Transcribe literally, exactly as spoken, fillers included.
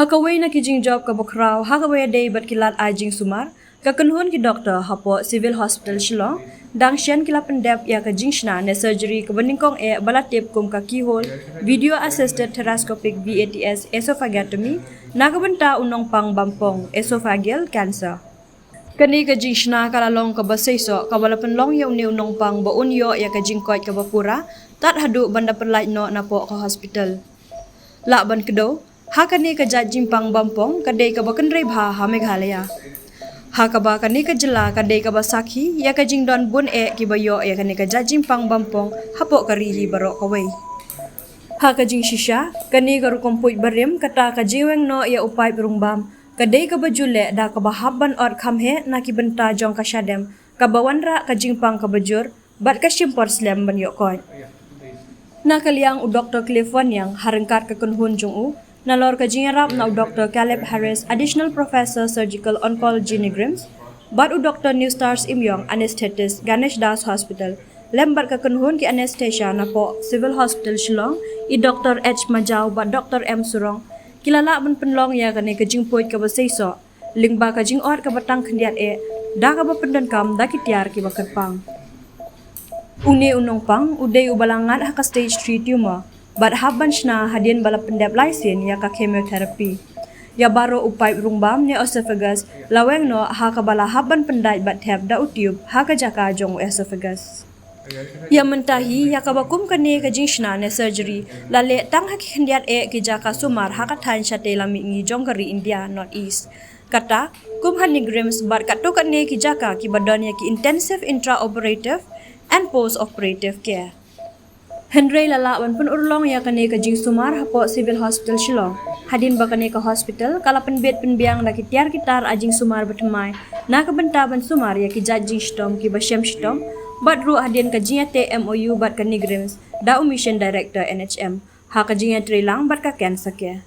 Ha kawei na ki jingjop kaba khraw ha kaba ïadei bad ki lad ai jingsumar, ka kynhun ki doktor hapoh Civil Hospital Shillong, dang shen ki la pyndep ïa ka jingshna ne surgery kaba nyngkong eh ba la tip kum ka keyhole video assisted thoracoscopic, V A T S, esophagectomy na ka bynta u nongpang bampong, esophageal cancer. Kane ka jingshna ka la long kaba seisoh kaba la pynlong ïa une u nongpang ba un ïoh ïa ka jingkoit kaba pura tad haduh ban da pynlait noh napoh ka hospital. Lah ban kdew, ha kane ka jait jingpang bampong ka dei kaba kynrei bha ha Meghalaya, ha kaba kane ka jylla ka dei kaba sakhi ïa ka jingdon bun eh kiba ïoh ïa kane ka jait jingpang bampong hapoh ka ri hi baroh kawei. Ha ka jingshisha, kane ka rukom puit barim kata ka jingweng noh ïa u paip rungbam ka dei kaba ju leh da kaba hap ban ot kham heh na ki bynta jong ka shadem kaba wanrah ka jingpang kaba jur bad ka shim por slem ban ïoh koit. Na ka liang u Doktor Cliff Wanniang, ha ryngkat ka kynhun jong u, nalor ka jingïarap na u Doktor Caleb Harris, Additional Professor Surgical Oncology, NEIGRIHMS, bad u Doktor Newstars Imyong, Anesthetist, Ganesh Das Hospital, lem bad ka kynhun ki anesthesia napoh Civil Hospital Shillong, i Doktor H Majaw bad Doktor M Surong, ki la lah ban pynlong ïa kane ka jingpuit kaba seisoh lyngba ka jingot kaba tang khyndiat eh da kaba pyndonkam da ki tiar kiba kyrpang. Une u nongpang u dei uba la ngat ha ka stage three tumor bad hap ban shna hadien ba la pyndep lai sien ïa ka chemotherapy. Ïa baroh u paip rungbam ne esophagus la weng noh ha kaba la hap ban pyndait bad thep da u tube ha ka jaka jong u esophagus. Ïa mynta hi, ïa kaba kum kane ka jingshna ne surgery la leh tang ha ki khyndiat eh ki jaka sumar ha ka thaiñ shatei lam mihngi jong ka ri India, North East. Kata kum ha NEIGRIHMS bad katto katne ki jaka kiba don ïa ki intensive intraoperative and post operative care. Hynrei la lah ban pynurlong ïa kane ka jingsumar hapoh Civil Hospital Shillong hadien ba kane ka hospital ka la pynbit pynbiang da ki tiar ki tar ai jingsumar bathymmai na ka bynta ban sumar ïa ki jait jingshitom kiba shem shitom, bad ruh hadien ka jingïateh M O U bad ka NEIGRIHMS da u Mission Director, N H M, ha ka jingïatreilang bad ka cancer care.